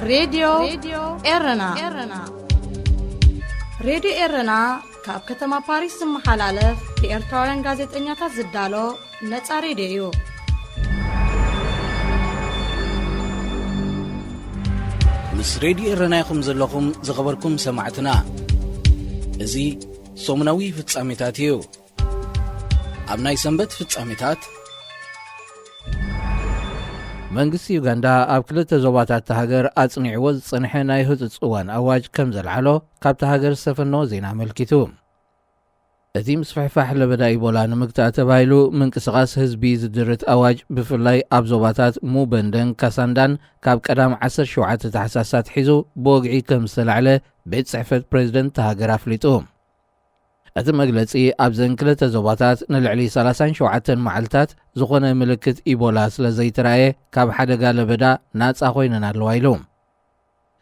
ሬድዮ ኤረና። ሬድዮ ኤረና ካብ ከተማ ፓሪስ ዝመሓላለፍ ብኤርትራውያን ጋዜጠኛታት ዝዳሎ ነጻ ሬድዮ እዩ። ምስ ሬድዮ ኤረና ኢኹም ዘለኹም ዝኸበርኩም ሰማዕትና። እዚ ሰሙናዊ ፍጻሜታት እዩ። ኣብ ናይ ሰንበት ፍጻሜታት፣ መንግስቲ ዩጋንዳ ኣብ ክልተ ዞባታት እታ ሃገር ኣጽኒዕዎ ዝጸንሐ ናይ ህጹጽ እዋን ኣዋጅ ከም ዘልዓሎ ካብታ ሃገር ዝተፈነወ ዜና ኣመልኪቱ። እቲ ምስፍሕፋሕ ለበዳ ኢቦላ ንምግታእ ተባሂሉ ምንቅስቓስ ህዝቢ ዝድርት ኣዋጅ፣ ብፍላይ ኣብ ዞባታት ሙበንደን ካሳንዳን፣ ካብ ቀዳም ዓሰርተ ሸውዓተ ታሕሳስ ኣትሒዙ ብወግዒ ከም ዝተላዕለ ቤት ጽሕፈት ፕሬዝደንት እታ ሃገር ኣፍሊጡ። እቲ መግለጺ፣ ኣብዘን ክልተ ዞባታት ንልዕሊ ሰላሳን ሸውዓተን መዓልታት ዝኾነ ምልክት ኢቦላ ስለ ዘይተራእየ፣ ካብ ሓደጋ ለበዳ ናጻ ኮይነን ኣለዋ ኢሉ።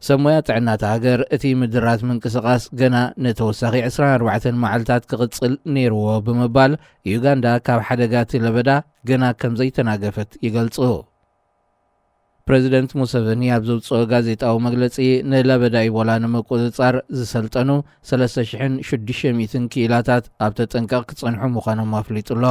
ሰብ ሞያ ጥዕና እታ ሃገር፣ እቲ ምድራት ምንቅስቓስ ገና ንተወሳኺ ዕስራን ኣርባዕተን መዓልታት ክቕጽል ነይርዎ ብምባል፣ ዩጋንዳ ካብ ሓደጋ እቲ ለበዳ ገና ከም ዘይተናገፈት ይገልጹ። ፕረዚደንት ሙሰቨኒ ኣብ ዘውጽኦ ጋዜጣዊ መግለጺ፣ ንለበዳ ኢቦላ ንምቁጽጻር ዝሰልጠኑ ሰለስተ ሽሕን ሽዱሽተ ሚእትን ክኢላታት ኣብ ተጠንቀቕ ክጸንሑ ምዃኖም ኣፍሊጡ ኣሎ።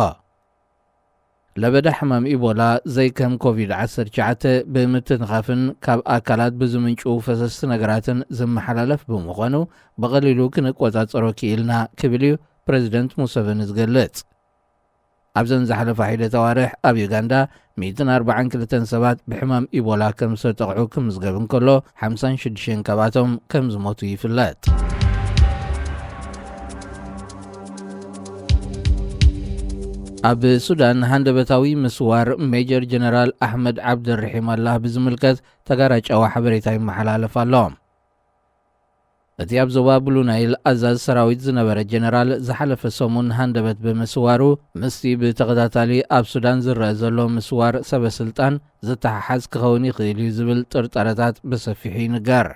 ለበዳ ሕማም ኢቦላ፣ ዘይከም ኮቪድ ዓሰርተ ትሽዓተ ብምትንኻፍን ካብ ኣካላት ብዝምንጭዉ ፈሰስቲ ነገራትን ዝመሓላለፍ ብምዃኑ፣ ብቐሊሉ ክንቆጻጸሮ ክኢልና ክብል እዩ ፕረዚደንት ሙሰቨኒ ዝገልጽ። ኣብዘን ዝሓለፋ ሒደት ኣዋርሕ ኣብ ዩጋንዳ ሚእትን ኣርባዓን ክልተን ሰባት ብሕማም ኢቦላ ከም ዝተጠቕዑ ክምዝገብ እንከሎ፣ ሓምሳን ሽዱሽተን ካብኣቶም ከም ዝሞቱ ይፍለጥ። ኣብ ሱዳን ሃንደበታዊ ምስዋር ሜጀር ጀነራል ኣሕመድ ዓብደርሒም ኣላህ ብዝምልከት ተጋራጫዊ ሓበሬታ ይመሓላለፍ ኣሎ። እቲ ኣብ ዞባ ብሉ ናይል ኣዛዚ ሰራዊት ዝነበረ ጀነራል ዝሓለፈ ሰሙን ሃንደበት ብምስዋሩ፣ ምስቲ ብተኸታታሊ ኣብ ሱዳን ዝረአ ዘሎ ምስዋር ሰበ ስልጣን ዝተሓሓዝ ክኸውን ይኽእል እዩ ዝብል ጥርጠረታት ብሰፊሑ ይንገር።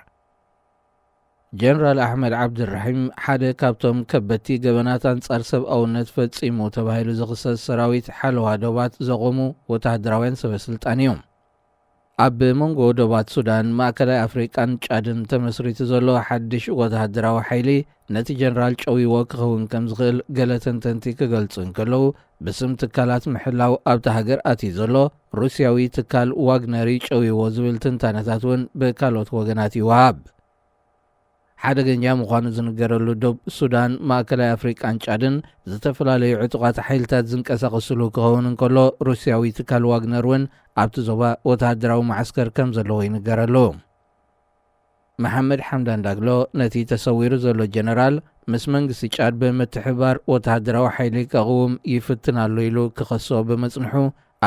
ጀነራል ኣሕመድ ዓብድራሒም ሓደ ካብቶም ከበድቲ ገበናት ኣንጻር ሰብኣውነት ፈጺሙ ተባሂሉ ዝኽሰስ ሰራዊት ሓለዋ ዶባት ዘቖሙ ወተሃደራውያን ሰበ ስልጣን እዩ። ኣብ መንጎ ዶባት ሱዳን፣ ማእከላይ ኣፍሪቃን ጫድን ተመስሪቱ ዘሎ ሓድሽ ወተሃደራዊ ሓይሊ፣ ነቲ ጀነራል ጨውይዎ ክኸውን ከም ዝኽእል ገለ ተንተንቲ ክገልጹ እንከለዉ፣ ብስም ትካላት ምሕላው ኣብታ ሃገር ኣትዩ ዘሎ ሩስያዊ ትካል ዋግነር እዩ ጨውይዎ ዝብል ትንታነታት እውን ብካልኦት ወገናት ይወሃብ። ሓደገኛ ምዃኑ ዝንገረሉ ዶብ ሱዳን፣ ማእከላይ ኣፍሪቃን ጫድን ዝተፈላለዩ ዕጡቓት ሓይልታት ዝንቀሳቐስሉ ክኸውን እንከሎ፣ ሩስያዊ ትካል ዋግነር እውን ኣብቲ ዞባ ወተሃደራዊ መዓስከር ከም ዘለዎ ይንገረሉ። መሓመድ ሓምዳን ዳግሎ ነቲ ተሰዊሩ ዘሎ ጀነራል፣ ምስ መንግስቲ ጫድ ብምትሕብባር ወተሃደራዊ ሓይሊ ከቕውም ይፍትን ኣሎ ኢሉ ክኸሶ ብምጽንሑ፣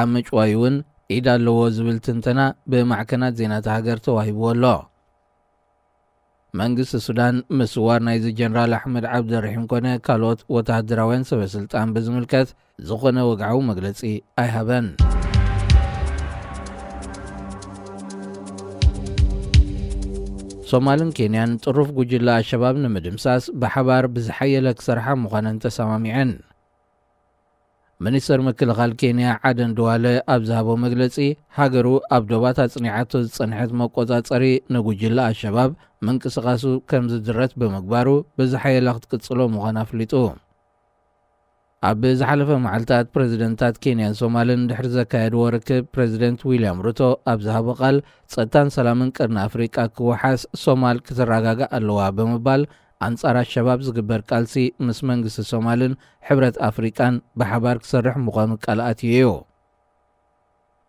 ኣብ ምጭዋይ እውን ኢድ ኣለዎ ዝብል ትንተና ብማዕከናት ዜና እታ ሃገር ተዋሂብዎ ኣሎ። መንግስቲ ሱዳን ምስዋር ናይዚ ጀነራል ኣሕመድ ዓብደርሒም ኮነ ካልኦት ወተሃደራውያን ሰበ ስልጣን ብዝምልከት ዝኾነ ወግዓዊ መግለጺ ኣይሃበን። ሶማልን ኬንያን ጥሩፍ ጉጅለ ኣሸባብ ንምድምሳስ ብሓባር ብዝሓየለ ክሰርሓ ምዃነን ተሰማሚዐን። ሚኒስተር ምክልኻል ኬንያ ዓደን ድዋለ ኣብ ዝሃቦ መግለጺ፣ ሃገሩ ኣብ ዶባት ኣጽኒዓቶ ዝጸንሐት መቆጻጸሪ ንጉጅለ ኣሸባብ ምንቅስቓሱ ከም ዝድረት ብምግባሩ፣ ብዝሓየለ ክትቅጽሎ ምዃና ኣፍሊጡ። ኣብ ዝሓለፈ መዓልታት፣ ፕረዚደንታት ኬንያን ሶማልን ድሕሪ ዘካየድዎ ርክብ፣ ፕረዚደንት ዊልያም ሩቶ ኣብ ዝሃቦ ቃል፣ ጸጥታን ሰላምን ቀርኒ ኣፍሪቃ ክወሓስ፣ ሶማል ክትረጋጋእ ኣለዋ ብምባል፣ ኣንጻር ኣሸባብ ዝግበር ቃልሲ ምስ መንግስቲ ሶማልን ሕብረት ኣፍሪቃን ብሓባር ክሰርሕ ምዃኑ ቃል ኣትዩ እዩ።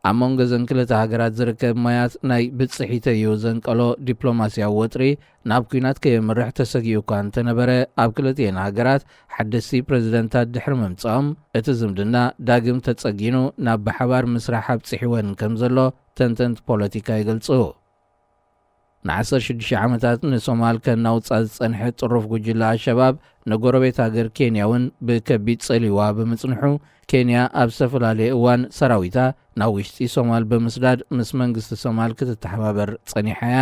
ኣብ መንጎ እዘን ክልተ ሃገራት ዝርከብ ማያት ናይ ብጽሒተዩ ዘንቀሎ ዲፕሎማስያዊ ወጥሪ ናብ ኲናት ከየምርሕ ተሰጊኡ እኳ እንተነበረ፣ ኣብ ክልቲኤን ሃገራት ሓደስቲ ፕረዚደንታት ድሕሪ ምምጻኦም፣ እቲ ዝምድና ዳግም ተጸጊኑ ናብ ብሓባር ምስራሕ ኣብጺሕወን ከም ዘሎ ተንተንቲ ፖለቲካ ይገልጹ። ንዓሰርተ ሽዱሽተ ዓመታት ንሶማል ከናውጻ ዝጸንሐ ጥሩፍ ጉጅለ ኣሸባብ፣ ንጎረቤት ሃገር ኬንያ እውን ብከቢድ ጸልይዋ ብምጽንሑ፣ ኬንያ ኣብ ዝተፈላለየ እዋን ሰራዊታ ናብ ውሽጢ ሶማል ብምስዳድ ምስ መንግስቲ ሶማል ክትተሓባበር ጸኒሓ እያ።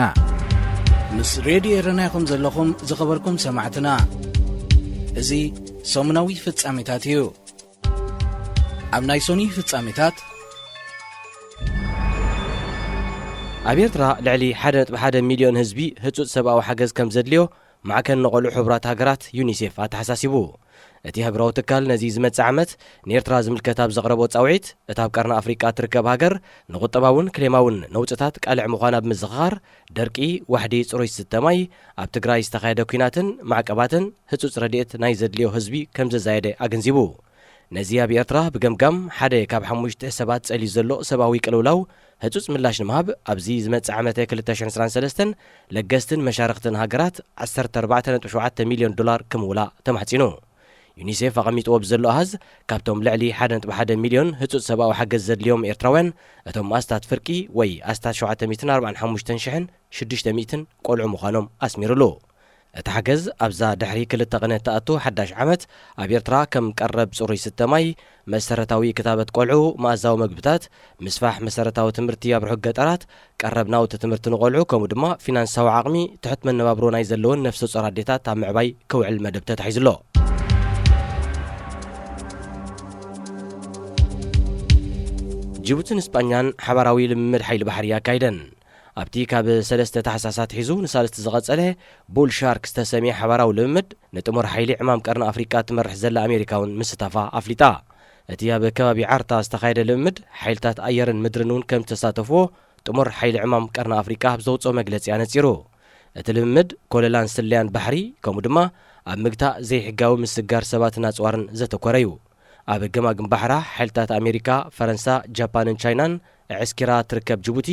ምስ ሬድዮ ኤረና ኢኹም ዘለኹም ዝኸበርኩም ሰማዕትና። እዚ ሰሙናዊ ፍጻሜታት እዩ። ኣብ ናይ ሶኒ ፍጻሜታት፣ ኣብ ኤርትራ ልዕሊ ሓደ ነጥቢ ሓደ ሚልዮን ህዝቢ ህጹጽ ሰብኣዊ ሓገዝ ከም ዘድልዮ ማዕከን ንቆልዑ ሕቡራት ሃገራት ዩኒሴፍ ኣተሓሳሲቡ። እቲ ሃገራዊ ትካል ነዚ ዝመጽእ ዓመት ንኤርትራ ዝምልከት ኣብ ዘቕረቦ ጻውዒት፣ እታ ኣብ ቀርኒ ኣፍሪቃ ትርከብ ሃገር ንቁጠባውን ክሌማውን ነውጽታት ቃልዕ ምዃና ብምዝኽኻር፣ ደርቂ፣ ዋሕዲ ጽሩይ ዝስተ ማይ፣ ኣብ ትግራይ ዝተኻየደ ኲናትን ማዕቀባትን ህጹጽ ረድኤት ናይ ዘድልዮ ህዝቢ ከም ዘዛየደ ኣገንዚቡ። ነዚ ኣብ ኤርትራ ብገምጋም ሓደ ካብ ሓሙሽተ ሰባት ጸልዩ ዘሎ ሰብኣዊ ቅልውላው ህጹጽ ምላሽ ንምሃብ፣ ኣብዚ ዝመጽእ ዓመተ ክልተ ሽሕን ዕስራን ሰለስተን ለገስትን መሻርኽትን ሃገራት ዓሰርተ ኣርባዕተ ነጥቢ ሸውዓተ ሚልዮን ዶላር ክምውላ ተማሕጺኑ። ዩኒሴፍ ኣቐሚጥዎ ብዘሎ ኣሃዝ፣ ካብቶም ልዕሊ ሓደ ነጥቢ ሓደ ሚልዮን ህጹጽ ሰብኣዊ ሓገዝ ዘድልዮም ኤርትራውያን፣ እቶም ኣስታት ፍርቂ ወይ ኣስታት ሸውዓተ ሚእትን ኣርባዓን ሓሙሽተን ሽሕን ሽዱሽተ ሚእትን ቆልዑ ምዃኖም ኣስሚሩሉ። እቲ ሓገዝ ኣብዛ ድሕሪ ክልተ ቅነ እትኣቱ ሓዳሽ ዓመት ኣብ ኤርትራ ከም ቀረብ ጽሩይ ስተ ማይ፣ መሰረታዊ ክታበት ቆልዑ፣ መኣዛዊ መግብታት፣ ምስፋሕ መሰረታዊ ትምህርቲ ኣብ ርሑቕ ገጠራት፣ ቀረብ ናውቲ ትምህርቲ ንቆልዑ፣ ከምኡ ድማ ፊናንሳዊ ዓቕሚ ትሑት መነባብሮ ናይ ዘለወን ነፍሰ ጾር ኣዴታት ኣብ ምዕባይ ክውዕል መደብ ተታሒዙ ኣሎ። ጅቡትን ስጳኛን ሓባራዊ ልምምድ ሓይሊ ባሕሪ ኣካይደን። ኣብቲ ካብ ሰለስተ ታሕሳስ ኣትሒዙ ንሳልስቲ ዝቐጸለ ቡል ሻርክ ዝተሰምየ ሓባራዊ ልምምድ፣ ንጥሙር ሓይሊ ዕማም ቀርኒ ኣፍሪቃ ትመርሕ ዘላ ኣሜሪካ እውን ምስታፋ ኣፍሊጣ። እቲ ኣብ ከባቢ ዓርታ ዝተኻየደ ልምምድ፣ ሓይልታት ኣየርን ምድርን እውን ከም ዝተሳተፍዎ ጥሙር ሓይሊ ዕማም ቀርኒ ኣፍሪቃ ኣብ ዘውጽኦ መግለጺ ኣነጺሩ። እቲ ልምምድ፣ ኮለላን ስለያን ባሕሪ፣ ከምኡ ድማ ኣብ ምግታእ ዘይሕጋዊ ምስጋር ሰባትን ኣጽዋርን ዘተኮረ እዩ። ኣብ ገማግም ባሕራ፣ ሓይልታት ኣሜሪካ፣ ፈረንሳ፣ ጃፓንን ቻይናን ኣዕስኪራ ትርከብ ጅቡቲ፣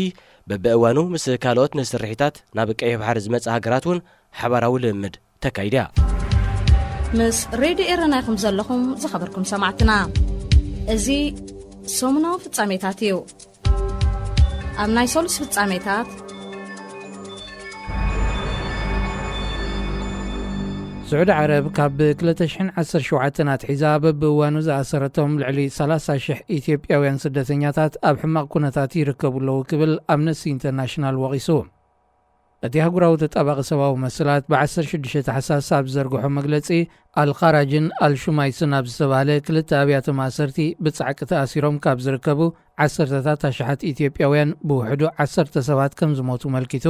በብእዋኑ ምስ ካልኦት ንስርሒታት ናብ ቀይሕ ባሕሪ ዝመጻ ሃገራት እውን ሓባራዊ ልምምድ ተካይድ እያ። ምስ ሬድዮ ኤረና ኢኹም ዘለኹም ዝኸበርኩም ሰማዕትና። እዚ ሰሙናዊ ፍጻሜታት እዩ። ኣብ ናይ ሰሉስ ፍጻሜታት፣ ስዑዲ ዓረብ ካብ ክልተ ሽሕን ዓሰርተ ሸውዓተን ኣትሒዛ በብእዋኑ ዝኣሰረቶም ልዕሊ ሰላሳ ሽሕ ኢትዮጵያውያን ስደተኛታት ኣብ ሕማቕ ኩነታት ይርከቡ ኣለዉ ክብል ኣምነስቲ ኢንተርናሽናል ወቒሱ። እቲ ኣህጉራዊ ተጣባቒ ሰብኣዊ መሰላት ብ ዓሰርተ ሽዱሽተ ታሕሳስ ኣብ ዝዘርግሖ መግለጺ፣ ኣልኻራጅን ኣልሹማይስን ኣብ ዝተባህለ ክልተ ኣብያተ ማእሰርቲ ብጻዕቂ ተኣሲሮም ካብ ዝርከቡ ዓሰርተታት ኣሽሓት ኢትዮጵያውያን ብውሕዱ ዓሰርተ ሰባት ከም ዝሞቱ መልኪቱ።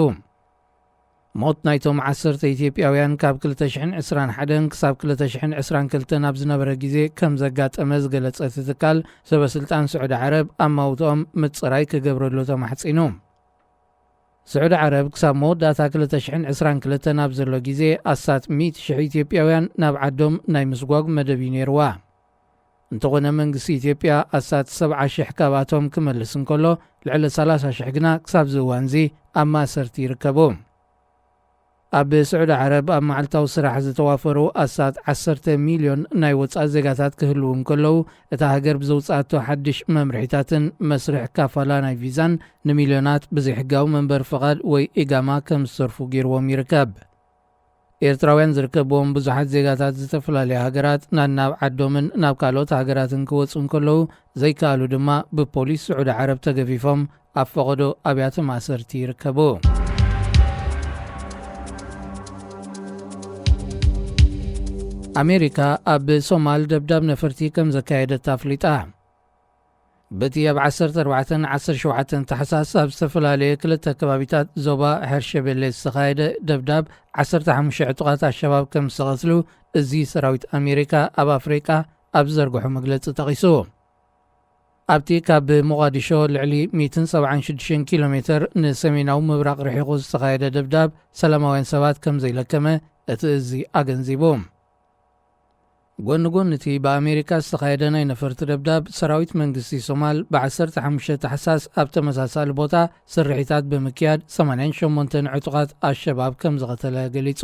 ሞት ናይቶም ዓሰርተ ኢትዮጵያውያን ካብ ክልተ ሽሕን ዕስራን ሓደን ክሳብ ክልተ ሽሕን ዕስራን ክልተን ኣብ ዝነበረ ግዜ ከም ዘጋጠመ ዝገለጸ እቲ ትካል፣ ሰበ ስልጣን ስዑዲ ዓረብ ኣማውትኦም ምጽራይ ክገብረሉ ተማሕጺኑ። ስዑዲ ዓረብ ክሳብ መወዳእታ ክልተ ሽሕን ዕስራን ክልተን ኣብ ዘሎ ግዜ ኣስታት ሚእቲ ሽሕ ኢትዮጵያውያን ናብ ዓዶም ናይ ምስጓግ መደብ እዩ ነይርዋ። እንተኾነ መንግስቲ ኢትዮጵያ ኣስታት ሰብዓ ሽሕ ካብኣቶም ክመልስ እንከሎ፣ ልዕሊ ሰላሳ ሽሕ ግና ክሳብ እዚ እዋንዚ ኣብ ማእሰርቲ ይርከቡ። ኣብ ስዑዲ ዓረብ ኣብ መዓልታዊ ስራሕ ዝተዋፈሩ ኣስታት ዓሰርተ ሚልዮን ናይ ወጻኢ ዜጋታት ክህልዉ እንከለዉ፣ እታ ሃገር ብዘውጽኣቶ ሓድሽ መምርሒታትን መስርሕ ካፋላ ናይ ቪዛን ንሚልዮናት ብዘይሕጋዊ መንበሪ ፍቓድ ወይ ኢጋማ ከም ዝተርፉ ገይርዎም ይርከብ። ኤርትራውያን ዝርከብዎም ብዙሓት ዜጋታት ዝተፈላለያ ሃገራት ናናብ ዓዶምን ናብ ካልኦት ሃገራትን ክወጹ እንከለዉ ዘይከኣሉ ድማ ብፖሊስ ስዑዲ ዓረብ ተገፊፎም ኣብ ፈቐዶ ኣብያተ ማእሰርቲ ይርከቡ። ኣሜሪካ ኣብ ሶማል ደብዳብ ነፈርቲ ከም ዘካየደት ኣፍሊጣ። በቲ ኣብ ዓሰርተ ኣርባዕተን ዓሰርተ ሸውዓተን ታሕሳስ ኣብ ዝተፈላለየ ክልተ ከባቢታት ዞባ ሐርሸቤሌ ዝተኻየደ ደብዳብ ዓሰርተ ሓሙሽተ ዕጡቓት ኣሸባብ ከም ዝተቐትሉ እዚ ሰራዊት ኣሜሪካ ኣብ ኣፍሪቃ ኣብ ዝዘርግሖ መግለጺ ጠቒሱ። ኣብቲ ካብ ሞቓዲሾ ልዕሊ ሚእትን ሰብዓን ሽዱሽተን ኪሎ ሜተር ንሰሜናዊ ምብራቕ ርሒቑ ዝተኻየደ ደብዳብ ሰላማውያን ሰባት ከም ዘይለከመ እቲ እዚ ኣገንዚቡ። ጎኒ ጎኒ እቲ ብኣሜሪካ ዝተኻየደ ናይ ነፈርቲ ደብዳብ፣ ሰራዊት መንግስቲ ሶማል ብ ዓሰርተ ሓሙሽተ ታሕሳስ ኣብ ተመሳሳሊ ቦታ ስርሒታት ብምክያድ ሰማንያን ሸሞንተን ዕጡቓት ኣሸባብ ከም ዝቐተለ ገሊጹ።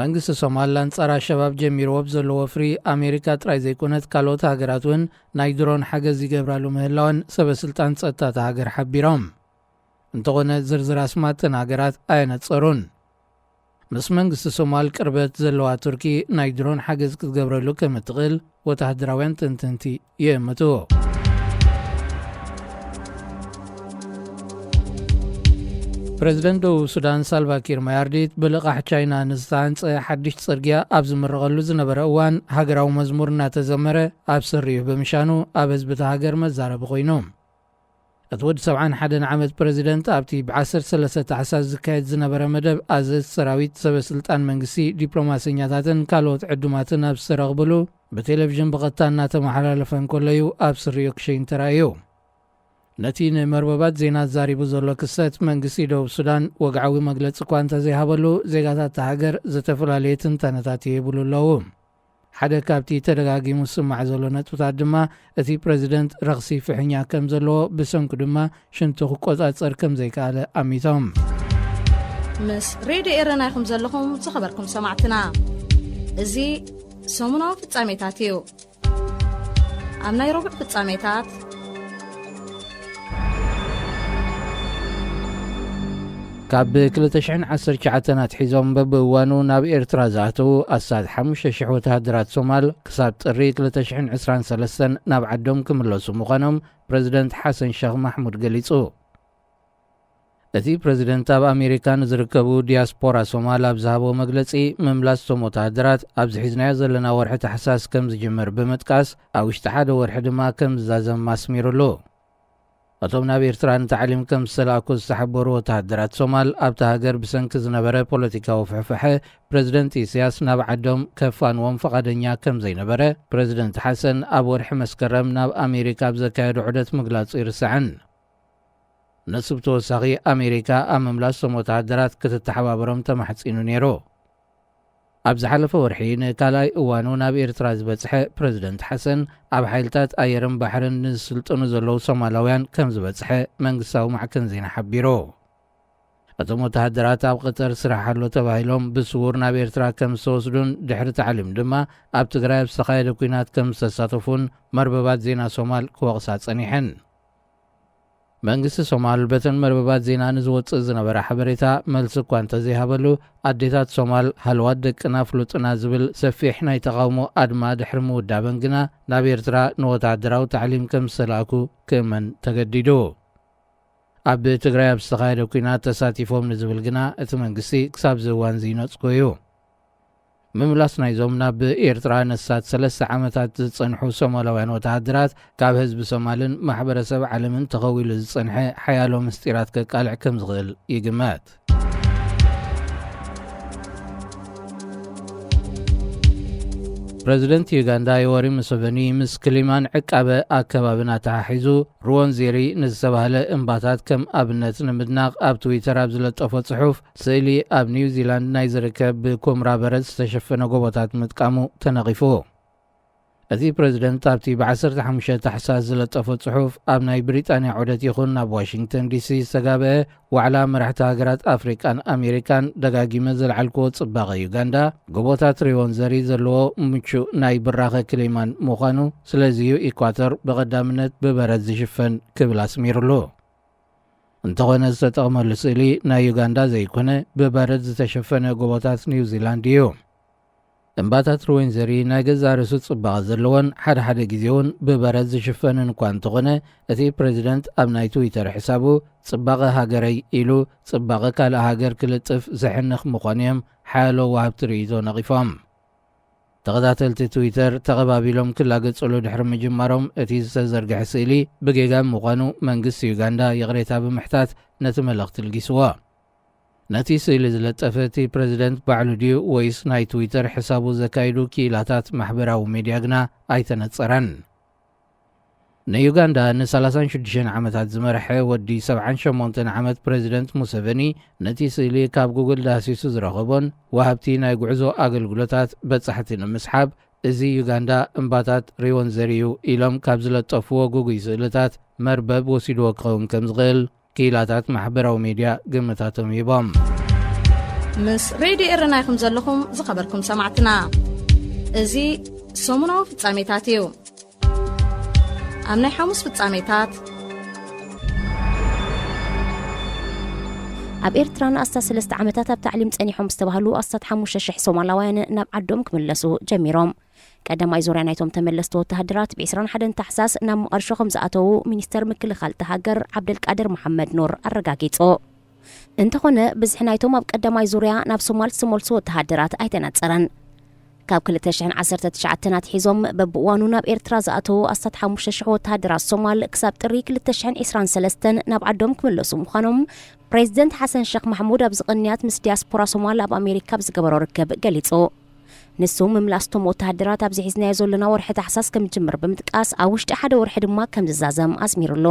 መንግስቲ ሶማል ኣንጻር ኣሸባብ ጀሚርዎ ብዘሎ ወፍሪ፣ ኣሜሪካ ጥራይ ዘይኮነት ካልኦት ሃገራት እውን ናይ ድሮን ሓገዝ ይገብራሉ ምህላወን ሰበ ስልጣን ጸጥታ እታ ሃገር ሓቢሮም። እንተኾነ ዝርዝር ኣስማት እተን ሃገራት ኣየነጸሩን። ምስ መንግስቲ ሶማል ቅርበት ዘለዋ ቱርኪ ናይ ድሮን ሓገዝ ክትገብረሉ ከም እትኽእል ወተሃደራውያን ተንተንቲ ይእምቱ። ፕረዚደንት ደቡብ ሱዳን ሳልቫኪር ማያርዲት ብልቓሕ ቻይና ንዝተሃንጸ ሓድሽ ጽርግያ ኣብ ዝምረቐሉ ዝነበረ እዋን ሃገራዊ መዝሙር እናተዘመረ ኣብ ስሪኡ ብምሻኑ ኣብ ህዝቢ እታ ሃገር መዛረቢ ኮይኑ። እቲ ወዲ ሰብዓን ሓደን ዓመት ፕረዚደንት ኣብቲ ብ ዓሰርተ ሰለስተ ታሕሳስ ዝካየድ ዝነበረ መደብ ኣዘዝቲ ሰራዊት፣ ሰበ ስልጣን መንግስቲ፣ ዲፕሎማሰኛታትን ካልኦት ዕዱማትን ኣብ ዝተረኽብሉ ብቴሌቪዥን ብቐጥታ እናተመሓላለፈ እንከሎ እዩ ኣብ ስሪኡ ክሸይን ተራእዩ። ነቲ ንመርበባት ዜና ዛሪቡ ዘሎ ክስተት መንግስቲ ደቡብ ሱዳን ወግዓዊ መግለጺ እኳ እንተዘይሃበሉ፣ ዜጋታት እታ ሃገር ዝተፈላለየ ትንታነታት ይህብሉ ኣለዉ። ሓደ ካብቲ ተደጋጊሙ ዝስማዕ ዘሎ ነጥብታት ድማ እቲ ፕረዚደንት ረኽሲ ፍሕኛ ከም ዘለዎ፣ ብሰንኩ ድማ ሽንቱ ክቆጻጸር ከም ዘይከኣለ ኣሚቶም። ምስ ሬድዮ ኤረና ኢኹም ዘለኹም ዝኸበርኩም ሰማዕትና። እዚ ሰሙናዊ ፍጻሜታት እዩ። ኣብ ናይ ረቡዕ ፍጻሜታት ካብ ክልተ ሽሕን ዓሰርተ ትሽዓተን ኣትሒዞም በብእዋኑ ናብ ኤርትራ ዝኣተዉ ኣስታት ሓሙሽተ ሽሕ ወተሃደራት ሶማል ክሳብ ጥሪ ክልተ ሽሕን ዕስራን ሰለስተን ናብ ዓዶም ክምለሱ ምዃኖም ፕረዚደንት ሓሰን ሸኽ ማሕሙድ ገሊጹ። እቲ ፕረዚደንት ኣብ ኣሜሪካ ንዝርከቡ ዲያስፖራ ሶማል ኣብ ዝሃቦ መግለጺ፣ ምምላስ እቶም ወተሃደራት ኣብዚ ሒዝናዮ ዘለና ወርሒ ታሕሳስ ከም ዝጅምር ብምጥቃስ፣ ኣብ ውሽጢ ሓደ ወርሒ ድማ ከም ዝዛዘም ኣስሚሩሉ። እቶም ናብ ኤርትራ ንታዕሊም ከም ዝተላእኩ ዝተሓበሩ ወተሃደራት ሶማል፣ ኣብታ ሃገር ብሰንኪ ዝነበረ ፖለቲካዊ ፍሕፍሐ፣ ፕረዚደንት ኢሳያስ ናብ ዓዶም ከፋንዎም ፍቓደኛ ከም ዘይነበረ፣ ፕረዚደንት ሓሰን ኣብ ወርሒ መስከረም ናብ ኣሜሪካ ኣብ ዘካየዶ ዑደት ምግላጹ ይርስዕን። ነሱ ብተወሳኺ ኣሜሪካ ኣብ ምምላስ እቶም ወተሃደራት ክትተሓባበሮም ተማሕጺኑ ነይሩ። ኣብ ዝሓለፈ ወርሒ ንካልኣይ እዋኑ ናብ ኤርትራ ዝበጽሐ ፕረዚደንት ሓሰን፣ ኣብ ሓይልታት ኣየርን ባሕርን ንዝስልጥኑ ዘለዉ ሶማላውያን ከም ዝበጽሐ መንግስታዊ ማዕከን ዜና ሓቢሩ። እቶም ወተሃደራት ኣብ ቀጠር ስራሕ ኣሎ ተባሂሎም ብስዉር ናብ ኤርትራ ከም ዝተወስዱን ድሕሪ ታዕሊም ድማ ኣብ ትግራይ ኣብ ዝተኻየደ ኲናት ከም ዝተሳተፉን መርበባት ዜና ሶማል ክወቕሳ ጸኒሐን። መንግስቲ ሶማል በተን መርበባት ዜና ንዝወጽእ ዝነበረ ሓበሬታ መልሲ እኳ እንተዘይሃበሉ፣ ኣዴታት ሶማል ሃለዋት ደቅና ፍሉጥና ዝብል ሰፊሕ ናይ ተቓውሞ ኣድማ ድሕሪ ምውዳበን ግና ናብ ኤርትራ ንወተሃደራዊ ታዕሊም ከም ዝተላእኩ ክእመን ተገዲዱ። ኣብ ትግራይ ኣብ ዝተኻየደ ኲናት ተሳቲፎም ንዝብል ግና እቲ መንግስቲ ክሳብ እዚ እዋን ዝይነጽጎ እዩ። ምምላስ ናይዞም ናብ ኤርትራ ነሳት ሰለስተ ዓመታት ዝጸንሑ ሶማላውያን ወተሃደራት ካብ ህዝቢ ሶማልን ማሕበረሰብ ዓለምን ተኸዊሉ ዝጸንሐ ሓያሎ ምስጢራት ከቃልዕ ከም ዝኽእል ይግመት። ፕረዚደንት ዩጋንዳ ዮወሪ ሙሰቨኒ ምስ ክሊማን ዕቃበ ኣከባብን ኣተሓሒዙ ሩወንዜሪ ንዝተባህለ እምባታት ከም ኣብነት ንምድናቕ ኣብ ትዊተር ኣብ ዝለጠፎ ጽሑፍ፣ ስእሊ ኣብ ኒውዚላንድ ናይ ዝርከብ ብኩምራ በረድ ዝተሸፈነ ጎቦታት ምጥቃሙ ተነቒፉ። እቲ ፕረዚደንት ኣብቲ ብ ዓሰርተ ሓሙሽተ ታሕሳስ ዝለጠፎ ጽሑፍ፣ ኣብ ናይ ብሪጣንያ ዑደት ይኹን ናብ ዋሽንግተን ዲሲ ዝተጋብአ ዋዕላ መራሕቲ ሃገራት ኣፍሪቃን ኣሜሪካን ደጋጊመ ዘልዓልክዎ ጽባቐ ዩጋንዳ፣ ጎቦታት ሪወንዘሪ ዘለዎ ምቹእ ናይ ብራኸ ክሊማን ምዃኑ፣ ስለዚ'ዩ ኢኳቶር ብቐዳምነት ብበረድ ዝሽፈን ክብል ኣስሚሩሉ። እንተኾነ ዝተጠቕመሉ ስእሊ ናይ ዩጋንዳ ዘይኮነ፣ ብበረድ ዝተሸፈነ ጎቦታት ኒውዚላንድ እዩ። እምባታት ሩዌንዘሪ ናይ ገዛእ ርእሱ ጽባቐ ዘለዎን ሓደ ሓደ ግዜ እውን ብበረድ ዝሽፈንን እኳ እንተኾነ፣ እቲ ፕረዚደንት ኣብ ናይ ትዊተር ሕሳቡ፣ "ጽባቐ ሃገረይ" ኢሉ ጽባቐ ካልእ ሃገር ክልጥፍ ዘሕንኽ ምዃኑ እዮም ሓያሎ ወሃብቲ ርእይቶ ነቒፎም። ተኸታተልቲ ትዊተር ተቐባቢሎም ክላገጽሉ ድሕሪ ምጅማሮም፣ እቲ ዝተዘርግሐ ስእሊ ብጌጋ ምዃኑ መንግስቲ ዩጋንዳ ይቕሬታ ብምሕታት ነቲ መልእኽቲ ልጊስዎ። ነቲ ስእሊ ዝለጠፈ እቲ ፕረዚደንት ባዕሉ ድዩ ወይስ ናይ ትዊተር ሕሳቡ ዘካይዱ ክኢላታት ማሕበራዊ ሜድያ ግና ኣይተነጸረን። ንዩጋንዳ ንሰላሳን ሽዱሽተን ዓመታት ዝመርሐ ወዲ ሰብዓን ሸሞንተን ዓመት ፕረዚደንት ሙሰቨኒ፣ ነቲ ስእሊ ካብ ጉግል ዳህሲሱ ዝረኸቦን ወሃብቲ ናይ ጉዕዞ ኣገልግሎታት በጻሕቲ ንምስሓብ፣ እዚ ዩጋንዳ እምባታት ሪወንዘሪ እዩ ኢሎም ካብ ዝለጠፍዎ ጉጉይ ስእልታት መርበብ ወሲድዎ ክኸውን ከም ዝኽእል ክኢላታት ማሕበራዊ ሜድያ ግምታቶም ሂቦም። ምስ ሬድዮ ኤረና ኢኹም ዘለኹም ዝኸበርኩም ሰማዕትና። እዚ ሰሙናዊ ፍጻሜታት እዩ። ኣብ ናይ ሓሙስ ፍጻሜታት፣ ኣብ ኤርትራ ንኣስታት ሰለስተ ዓመታት ኣብ ታዕሊም ጸኒሖም ዝተባህሉ ኣስታት ሓሙሽተ ሽሕ ሶማላውያን ናብ ዓዶም ክምለሱ ጀሚሮም። ቀዳማይ ዙርያ ናይቶም ተመለስቲ ወተሃደራት ብ ዕስራን ሓደን ታሕሳስ ናብ መቐርሾ ከም ዝኣተዉ ሚኒስተር ምክልኻል እታ ሃገር ዓብደልቃድር መሓመድ ኑር ኣረጋጊጹ። እንተኾነ፣ ብዝሒ ናይቶም ኣብ ቀዳማይ ዙርያ ናብ ሶማል ዝተመልሱ ወተሃደራት ኣይተነጸረን። ካብ ክልተ ሽሕን ዓሰርተ ትሽዓተን ኣትሒዞም በብእዋኑ ናብ ኤርትራ ዝኣተዉ ኣስታት ሓሙሽተ ሽሕ ወተሃደራት ሶማል ክሳብ ጥሪ ክልተ ሽሕን ዕስራን ሰለስተን ናብ ዓዶም ክምለሱ ምዃኖም ፕሬዚደንት ሓሰን ሸኽ ማሕሙድ ኣብዚ ቅንያት ምስ ዲያስፖራ ሶማል ኣብ ኣሜሪካ ኣብ ዝገበሮ ርክብ ገሊጹ። ንሱ ምምላስቶም ወተሃደራት ኣብዚ ሒዝናዮ ዘለና ወርሒ ታሕሳስ ከም ዝጅምር ብምጥቃስ ኣብ ውሽጢ ሓደ ወርሒ ድማ ከም ዝዛዘም ኣስሚሩሎ።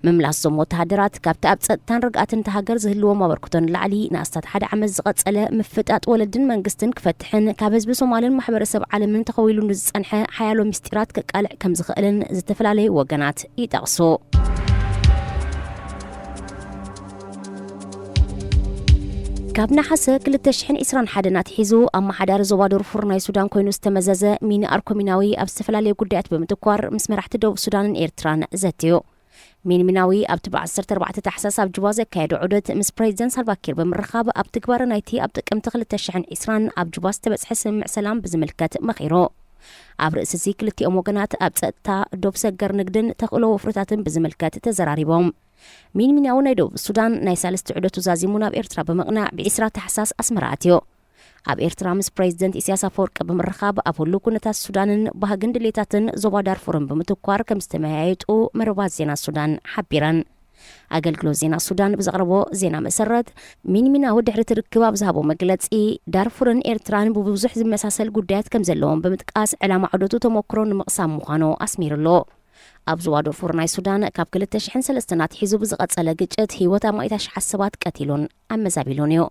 ምምላስ ዞም ወተሃደራት ካብቲ ኣብ ጸጥታን ርግኣትን እታ ሃገር ዝህልዎም ኣበርክቶ ንላዕሊ ንኣስታት ሓደ ዓመት ዝቐጸለ ምፍጣጥ ወለድን መንግስትን ክፈትሕን ካብ ህዝቢ ሶማልን ማሕበረሰብ ዓለምን ተኸዊሉ ንዝጸንሐ ሓያሎ ምስጢራት ከቃልዕ ከም ዝኽእልን ዝተፈላለዩ ወገናት ይጠቕሱ። ካብ ነሓሰ ክልተ ሽሕን ዕስራን ሓደን ኣትሒዙ ኣመሓዳሪ ዞባ ዶርፉር ናይ ሱዳን ኮይኑ ዝተመዘዘ ሚኒ ኣርኮሚናዊ ኣብ ዝተፈላለዩ ጉዳያት ብምትኳር ምስ መራሕቲ ደቡብ ሱዳንን ኤርትራን ዘትዩ። ሚንሚናዊ ኣብቲ ብ ዓሰርተ ኣርባዕተ ታሕሳስ ኣብ ጁባ ዘካየዶ ዑደት ምስ ፕሬዚደንት ሳልቫኪር ብምርኻብ ኣብ ትግባረ ናይቲ ኣብ ጥቅምቲ ክልተ ሽሕን ዕስራን ኣብ ጁባ ዝተበጽሐ ስምምዕ ሰላም ብዝምልከት መኺሩ። ኣብ ርእሲ እዚ ክልቲኦም ወገናት ኣብ ጸጥታ፣ ዶብ ሰገር ንግድን ተኽእሎ ወፍርታትን ብዝምልከት ተዘራሪቦም። ሚንሚናዊ ናይ ደቡብ ሱዳን ናይ ሳልስቲ ዑደቱ ዛዚሙ ናብ ኤርትራ ብምቕናዕ ብ ዕስራ ታሕሳስ ኣስመራ ኣትዮ። ኣብ ኤርትራ ምስ ፕሬዚደንት ኢሳያስ ኣፈወርቂ ብምርኻብ ኣብ ህሉው ኩነታት ሱዳንን ባህግን ድሌታትን ዞባ ዳርፉርን ብምትኳር ከም ዝተመያየጡ መርባት ዜና ሱዳን ሓቢረን። ኣገልግሎት ዜና ሱዳን ብዘቕረቦ ዜና መሰረት፣ ሚንሚናዊ ድሕሪ እቲ ርክብ ኣብ ዝሃቦ መግለጺ፣ ዳርፉርን ኤርትራን ብብዙሕ ዝመሳሰል ጉዳያት ከም ዘለዎም ብምጥቃስ፣ ዕላማ ዑደቱ ተመክሮ ንምቕሳም ምዃኑ ኣስሚሩሎ። ኣብ ዞባ ዶርፉር ናይ ሱዳን ካብ ክልተ ሽሕን ሰለስተን ኣትሒዙ ብዝቐጸለ ግጭት ህይወት ኣማኢት ኣሽሓት ሰባት ቀቲሉን ኣመዛቢሉን እዩ።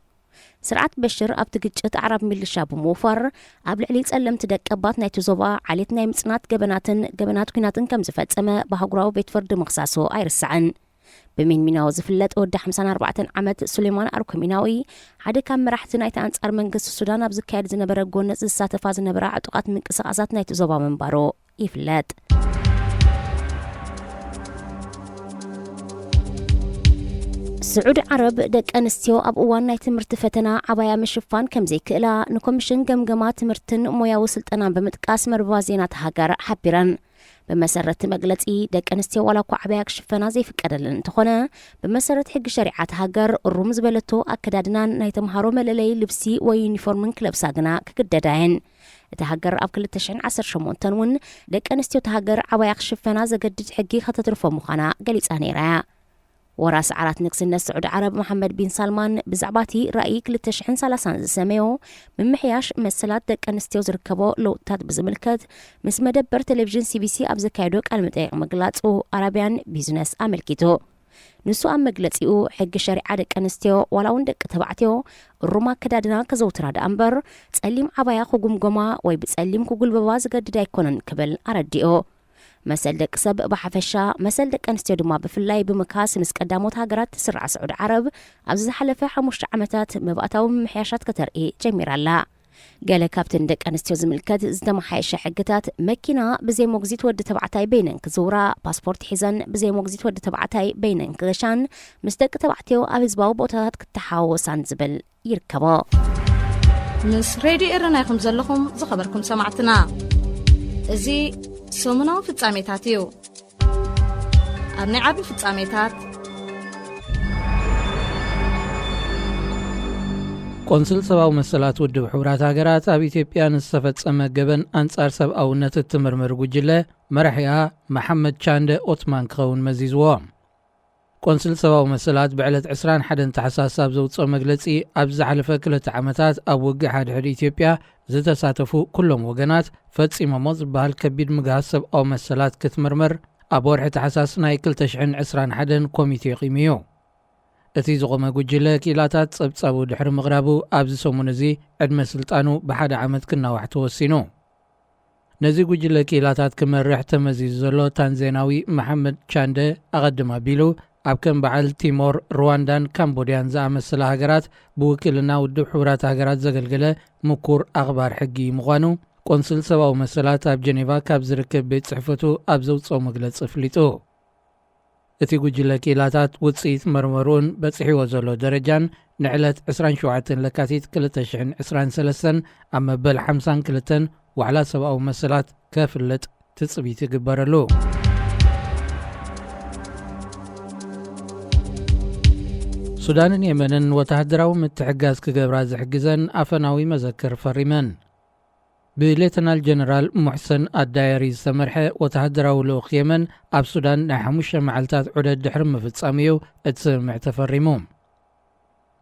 ስርዓት በሽር ኣብቲ ግጭት ኣዕራብ ሚሊሻ ብምውፋር ኣብ ልዕሊ ጸለምቲ ደቀባት ናይቲ ዞባ ዓሌት ናይ ምጽናት ገበናትን ገበናት ኲናትን ከም ዝፈጸመ ብኣህጉራዊ ቤት ፍርዲ ምኽሳሱ ኣይርሳዕን። ብሚንሚናዊ ዝፍለጥ ወዲ ሓምሳን ኣርባዕተን ዓመት ሱሌማን ኣርኮሚናዊ ሓደ ካብ መራሕቲ ናይቲ ኣንጻር መንግስቲ ሱዳን ኣብ ዝካየድ ዝነበረ ጎነጽ ዝሳተፋ ዝነበራ ዕጡቓት ምንቅስቓሳት ናይቲ ዞባ ምንባሩ ይፍለጥ። ስዑዲ ዓረብ ደቂ ኣንስትዮ ኣብ እዋን ናይ ትምህርቲ ፈተና ዓባያ ምሽፋን ከም ዘይክእላ ንኮሚሽን ገምገማ ትምህርትን ሞያዊ ስልጠናን ብምጥቃስ መርበባ ዜና እታ ሃገር ሓቢረን። ብመሰረት እቲ መግለጺ፣ ደቂ ኣንስትዮ ዋላ እኳ ዓባያ ክሽፈና ዘይፍቀደለን እንተኾነ፣ ብመሰረት ሕጊ ሸሪዓት ሃገር እሩም ዝበለቶ ኣከዳድናን ናይ ተምሃሮ መለለዪ ልብሲ ወይ ዩኒፎርምን ክለብሳ ግና ክግደዳ እየን። እታ ሃገር ኣብ ክልተ ሽሕን ዓሰርተ ሸሞንተን እውን ደቂ ኣንስትዮ እታ ሃገር ዓባያ ክሽፈና ዘገድድ ሕጊ ከተትርፎ ምዃና ገሊጻ ነይራ እያ። ወራሲ ዓራት ንግስነት ስዑዲ ዓረብ መሓመድ ቢን ሳልማን ብዛዕባ እቲ ራእይ ክልተ ሽሕን ሰላሳን ዝሰመዮ ምምሕያሽ መሰላት ደቂ ኣንስትዮ ዝርከቦ ለውጥታት ብዝምልከት ምስ መደበር ቴሌቪዥን ሲቢሲ ኣብ ዘካየዶ ቃለ መጠይቕ ምግላጹ ኣራብያን ቢዝነስ ኣመልኪቱ። ንሱ ኣብ መግለጺኡ ሕጊ ሸሪዓ ደቂ ኣንስትዮ ዋላ እውን ደቂ ተባዕትዮ እሩም ኣከዳድና ከዘውትራ ደኣ እምበር ጸሊም ዓባያ ክጉምጎማ ወይ ብጸሊም ክጉልበባ ዝገድድ ኣይኮነን ክብል ኣረዲኡ። መሰል ደቂ ሰብ ብሓፈሻ፣ መሰል ደቂ ኣንስትዮ ድማ ብፍላይ ብምካስ ምስ ቀዳሞት ሃገራት ትስራዕ ስዑዲ ዓረብ ኣብዚ ዝሓለፈ ሓሙሽተ ዓመታት መባእታዊ ምምሕያሻት ከተርኢ ጀሚራ ኣላ። ገለ ካብቲ ንደቂ ኣንስትዮ ዝምልከት ዝተመሓየሸ ሕግታት፣ መኪና ብዘይ ሞግዚት ወዲ ተባዕታይ በይነን ክዝውራ፣ ፓስፖርት ሒዘን ብዘይ ሞግዚት ወዲ ተባዕታይ በይነን ክገሻን፣ ምስ ደቂ ተባዕትዮ ኣብ ህዝባዊ ቦታታት ክተሓዋወሳን ዝብል ይርከቦ። ምስ ሬድዮ ኤረና ኢኹም ዘለኹም ዝኸበርኩም ሰማዕትና። እዚ ሰሙናዊ ፍጻሜታት እዩ። ኣብ ናይ ዓቢ ፍጻሜታት፣ ቆንስል ሰብኣዊ መሰላት ውድብ ሕቡራት ሃገራት ኣብ ኢትዮጵያ ንዝተፈጸመ ገበን ኣንጻር ሰብኣውነት እትምርምር ጉጅለ መራሒኣ መሓመድ ቻንደ ኦትማን ክኸውን መዚዝዎ። ቆንስል ሰብኣዊ መሰላት ብዕለት ዕስራን ሓደን ታሕሳስ ኣብ ዘውጽኦ መግለጺ፣ ኣብ ዝሓለፈ ክልተ ዓመታት ኣብ ውግእ ሓድሕድ ኢትዮጵያ ዝተሳተፉ ኩሎም ወገናት ፈጺሞሞ ዝበሃል ከቢድ ምግሃስ ሰብኣዊ መሰላት ክትምርምር ኣብ ወርሒ ታሕሳስ ናይ ክልተ ሽሕን ዕስራን ሓደን ኮሚቴ ቂሙ እዩ። እቲ ዝቖመ ጉጅለ ክኢላታት ጸብጻቡ ድሕሪ ምቕራቡ ኣብዚ ሰሙን እዚ ዕድመ ስልጣኑ ብሓደ ዓመት ክናዋሕ ተወሲኑ። ነዚ ጉጅለ ክኢላታት ክመርሕ ተመዚዙ ዘሎ ታንዛንያዊ መሓመድ ቻንደ ኣቐድም ኣቢሉ ኣብ ከም በዓል ቲሞር፣ ሩዋንዳን ካምቦድያን ዝኣመሰላ ሃገራት ብውክልና ውድብ ሕቡራት ሃገራት ዘገልገለ ምኩር ኣኽባር ሕጊ ምዃኑ ቆንስል ሰብኣዊ መሰላት ኣብ ጀኔቫ ካብ ዝርከብ ቤት ጽሕፈቱ ኣብ ዘውጽኦ መግለጺ ኣፍሊጡ። እቲ ጉጅለ ክኢላታት ውጽኢት መርመርኡን በጺሕዎ ዘሎ ደረጃን ንዕለት ዕስራን ሸውዓተን ለካቲት ክልተ ሽሕን ዕስራን ሰለስተን ኣብ መበል ሓምሳን ክልተን ዋዕላ ሰብኣዊ መሰላት ከፍልጥ ትጽቢት ይግበረሉ። ሱዳንን የመንን ወተሃደራዊ ምትሕግጋዝ ክገብራ ዝሕግዘን ኣፈናዊ መዘክር ፈሪመን። ብሌተናል ጀነራል ሙሕሰን ኣዳየሪ ዝተመርሐ ወተሃደራዊ ልኡኽ የመን ኣብ ሱዳን ናይ ሓሙሽተ መዓልታት ዑደት ድሕሪ ምፍጻሙ እዩ እቲ ስምምዕ ተፈሪሙ።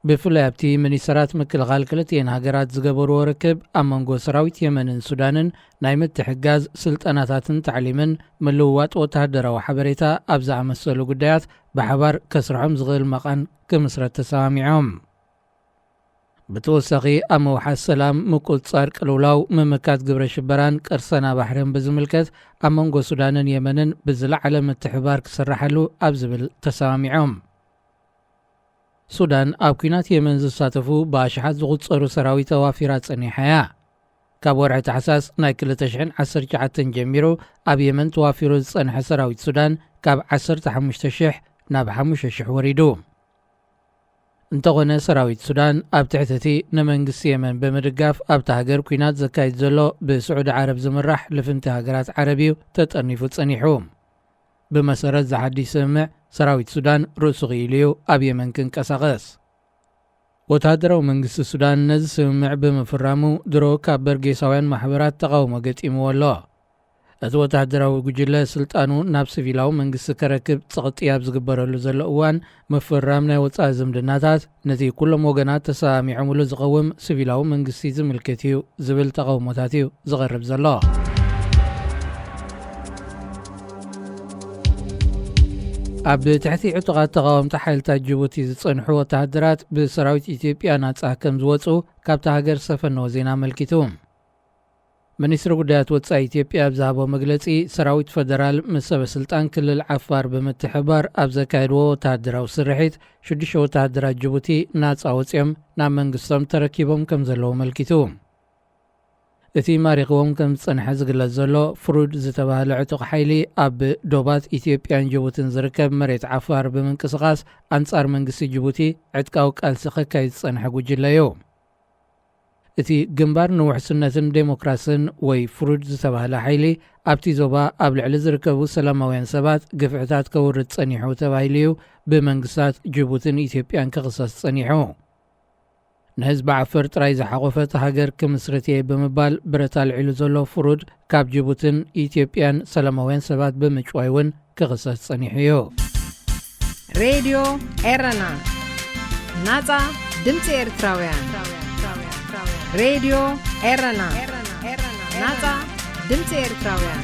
ብፍላይ ኣብቲ ሚኒስተራት ምክልኻል ክልቲኤን ሃገራት ዝገበርዎ ርክብ ኣብ መንጎ ሰራዊት የመንን ሱዳንን ናይ ምትሕጋዝ ስልጠናታትን ታዕሊምን ምልውዋጥ ወተሃደራዊ ሓበሬታ ኣብ ዝኣመሰሉ ጉዳያት ብሓባር ከስርሖም ዝኽእል መቓን ክምስረት ተሰማሚዖም። ብተወሳኺ ኣብ ምውሓስ ሰላም፣ ምቁጽጻር ቅልውላው፣ ምምካት ግብረ ሽበራን ቅርሰና ባሕርን ብዝምልከት ኣብ መንጎ ሱዳንን የመንን ብዝለዓለ ምትሕባር ክስራሓሉ ኣብ ዝብል ተሰማሚዖም። ሱዳን ኣብ ኲናት የመን ዝሳተፉ ብኣሽሓት ዝቑጸሩ ሰራዊት ኣዋፊራ ጸኒሓ እያ። ካብ ወርሒ ታሕሳስ ናይ ክልተ ሽሕን ዓሰርተ ትሽዓተን ጀሚሩ ኣብ የመን ተዋፊሩ ዝጸንሐ ሰራዊት ሱዳን ካብ ዓሰርተ ሓሙሽተ ሽሕ ናብ ሓሙሽተ ሽሕ ወሪዱ። እንተኾነ ሰራዊት ሱዳን ኣብ ትሕቲ እቲ ንመንግስቲ የመን ብምድጋፍ ኣብታ ሃገር ኲናት ዘካይድ ዘሎ ብስዑዲ ዓረብ ዝምራሕ ልፍንቲ ሃገራት ዓረብ እዩ ተጠርኒፉ ጸኒሑ። ብመሰረት ዝሓድሽ ስምምዕ ሰራዊት ሱዳን ርእሱ ክኢሉ እዩ ኣብ የመን ክንቀሳቐስ። ወተሃደራዊ መንግስቲ ሱዳን ነዚ ስምምዕ ብምፍራሙ ድሮ ካብ በርጌሳውያን ማሕበራት ተቓውሞ ገጢምዎ ኣሎ። እቲ ወተሃደራዊ ጉጅለ ስልጣኑ ናብ ሲቪላዊ መንግስቲ ከረክብ ጸቕጢ ኣብ ዝግበረሉ ዘሎ እዋን ምፍራም ናይ ወጻኢ ዝምድናታት ነቲ ኩሎም ወገናት ተሰማሚዖምሉ ዝቐውም ሲቪላዊ መንግስቲ ዝምልከት እዩ ዝብል ተቓውሞታት እዩ ዝቐርብ ዘሎ። ኣብ ትሕቲ ዕጡቓት ተቓወምቲ ሓይልታት ጅቡቲ ዝጸንሑ ወተሃደራት ብሰራዊት ኢትዮጵያ ናጻ ከም ዝወጹ ካብታ ሃገር ዝሰፈነዎ ዜና ኣመልኪቱ። ሚኒስትሪ ጉዳያት ወጻኢ ኢትዮጵያ ኣብ ዝሃቦ መግለጺ፣ ሰራዊት ፈደራል ምስ ሰበ ስልጣን ክልል ዓፋር ብምትሕባር ኣብ ዘካየድዎ ወተሃደራዊ ስርሒት ሽዱሽተ ወተሃደራት ጅቡቲ ናጻ ወጺኦም ናብ መንግስቶም ተረኪቦም ከም ዘለዉ ኣመልኪቱ። እቲ ማሪኽዎም ከም ዝጸንሐ ዝግለጽ ዘሎ ፍሩድ ዝተባህለ ዕጡቕ ሓይሊ ኣብ ዶባት ኢትዮጵያን ጅቡትን ዝርከብ መሬት ዓፋር ብምንቅስቓስ ኣንጻር መንግስቲ ጅቡቲ ዕጥቃዊ ቃልሲ ከካይድ ዝጸንሐ ጉጅለ እዩ። እቲ ግንባር ንውሕስነትን ዴሞክራስን ወይ ፍሩድ ዝተባህለ ሓይሊ ኣብቲ ዞባ ኣብ ልዕሊ ዝርከቡ ሰላማውያን ሰባት ግፍዕታት ከውርድ ጸኒሑ ተባሂሉ እዩ ብመንግስታት ጅቡትን ኢትዮጵያን ክኽሰስ ጸኒሑ። ንህዝቢ ዓፈር ጥራይ ዝሓቖፈት ሃገር ክምስርት እየ ብምባል ብረት ኣልዒሉ ዘሎ ፍሩድ ካብ ጅቡትን ኢትዮጵያን ሰላማውያን ሰባት ብምጭዋይ እውን ክኽሰስ ጸኒሑ እዩ። ሬድዮ ኤረና፣ ናጻ ድምጺ ኤርትራውያን። ሬድዮ ኤረና፣ ናጻ ድምጺ ኤርትራውያን።